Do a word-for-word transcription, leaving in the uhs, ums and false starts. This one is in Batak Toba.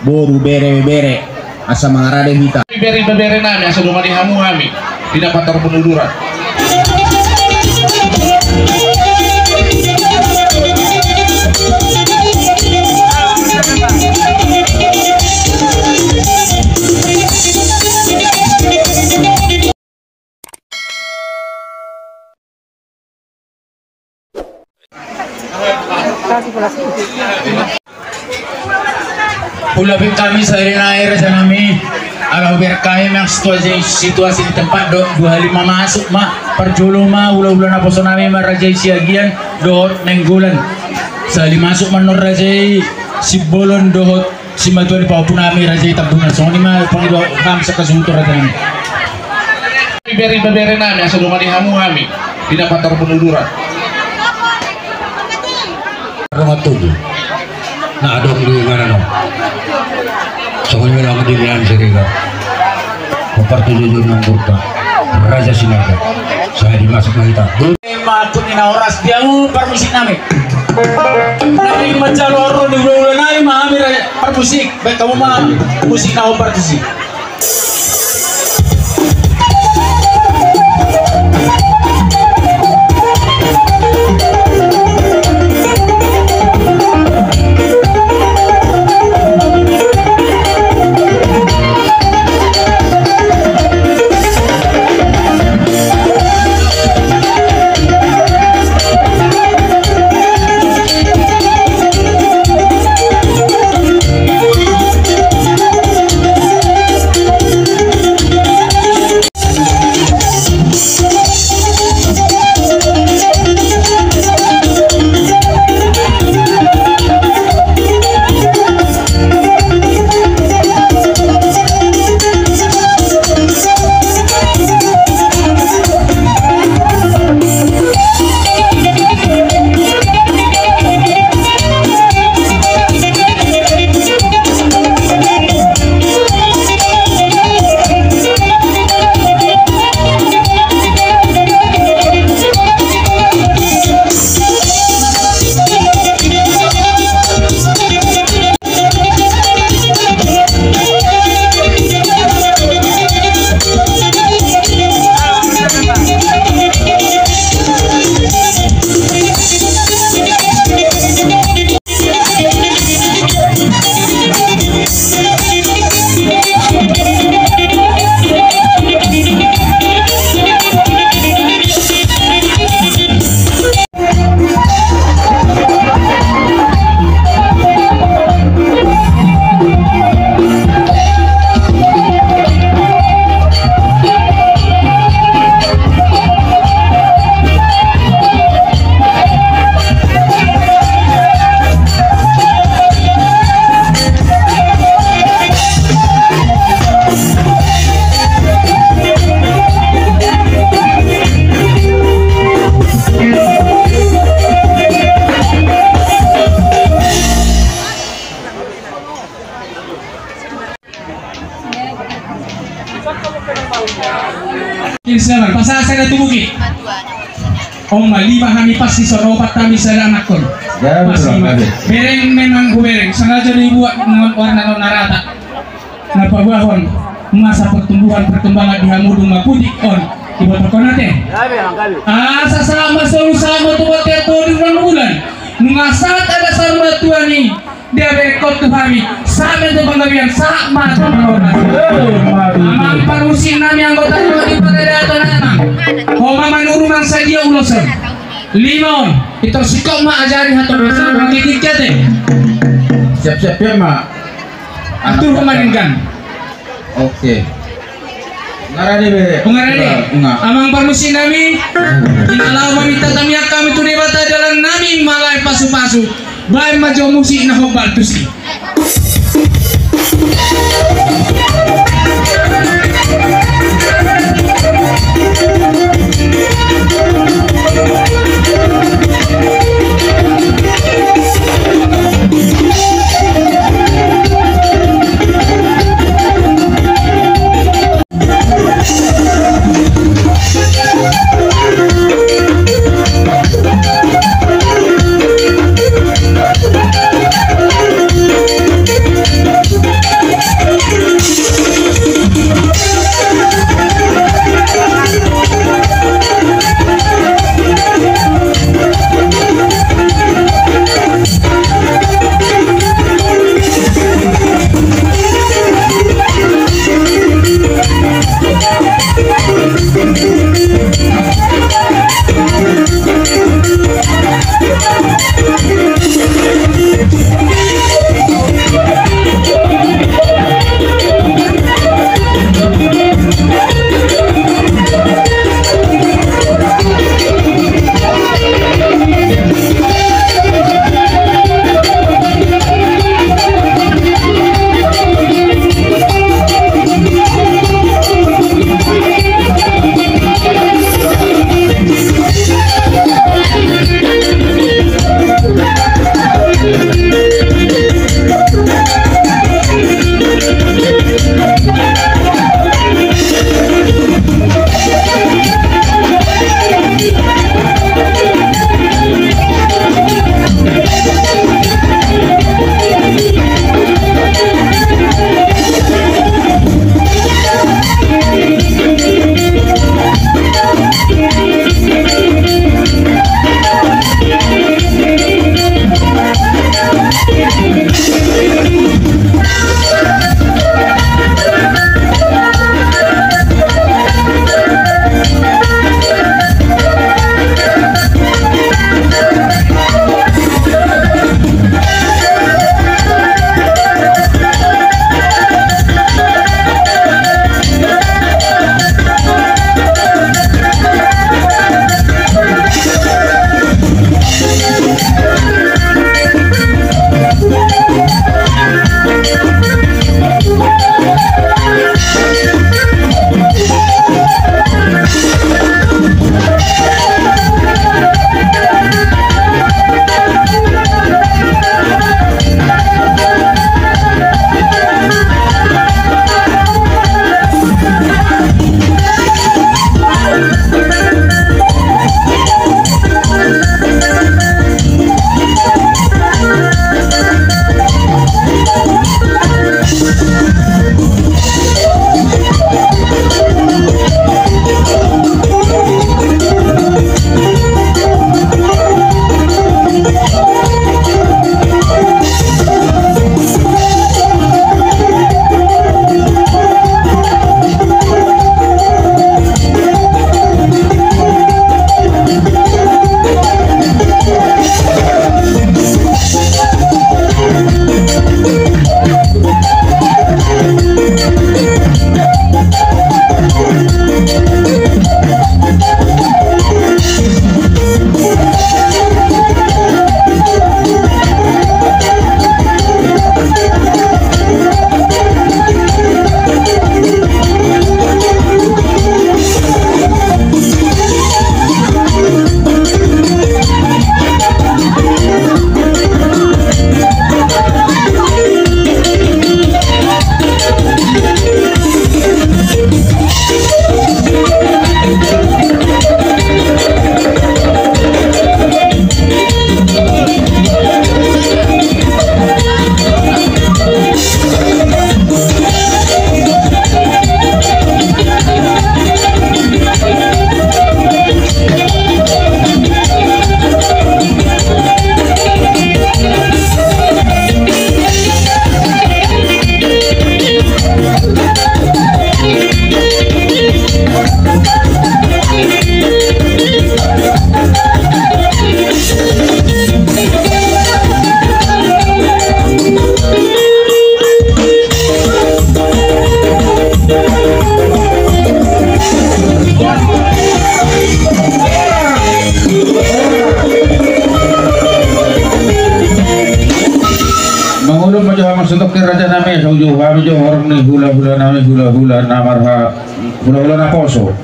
Boru, bere, bere, asa mangarade hita. Bere, bere nami, asa dongani hamu hami di na patar penuduran. Hulapik hami sahali nai raja nami, ala hubereng hami memang situasi, situasi di tempat do, dua hali ma masuk ma, parjolo ma, hula-hula naposo nami ma Raja i Siagian, dohot Nainggolan. Sahali masuk ma non Raja i Simbolon dohot Simatua ni pahompu nami Raja i Tambunan, songon i ma pangido hami sian hasuhuton raja nami. Bere, bere nami, asa dongani hamu hami di na patar penuduran. Dongan tubu. Na adong di mana no? Songon i ma di Mian Siriga. Partujuon nang burta Raja Sinaga. Sahali masuk ma hita. Maksud ni na horas dia, uh, parmusik nami. Nami manjalo ro di hula-hula nami ma hami parmusik. Baik hamu ma musik na ho parmusik. Pasahat sada tu bukit. On ma lima hami pasti, son opat hami sada anakkon. Pasti. Bereng memang hubereng, sengaja dibuat warna na rata. Na paboahon masa pertumbuhan perkembangan di hamu dung ma putik on. Dibotohon ate. Asa sahat ma solu, sahat ma tu bontean, tu dua bulan. Nunga sahat adat saur matua ni dia bereng tu hami, sahat ma tu panggabean, sahat ma tu panggabean. Amang parmusik nami, anggota nami di paradaton, amang. Ho ma manuru, manang sadia ulos on. Lima on, ito singkop ma ajari hatop. Siap-siap ma. Atur ho ma denggan. Oke. Ngarade be. Ngarade. Amang parmusik nami. Ina laho maminta tangiang hami tu Debata, dalan nami ma laho pasu-pasu. Baen ma jo musik na hombar tusi. Molo ma jo hamu sotongkin raja nami, songon i jo hami jo horong ni hula-hula nami, hula-hula na marha, hula-hula naposo.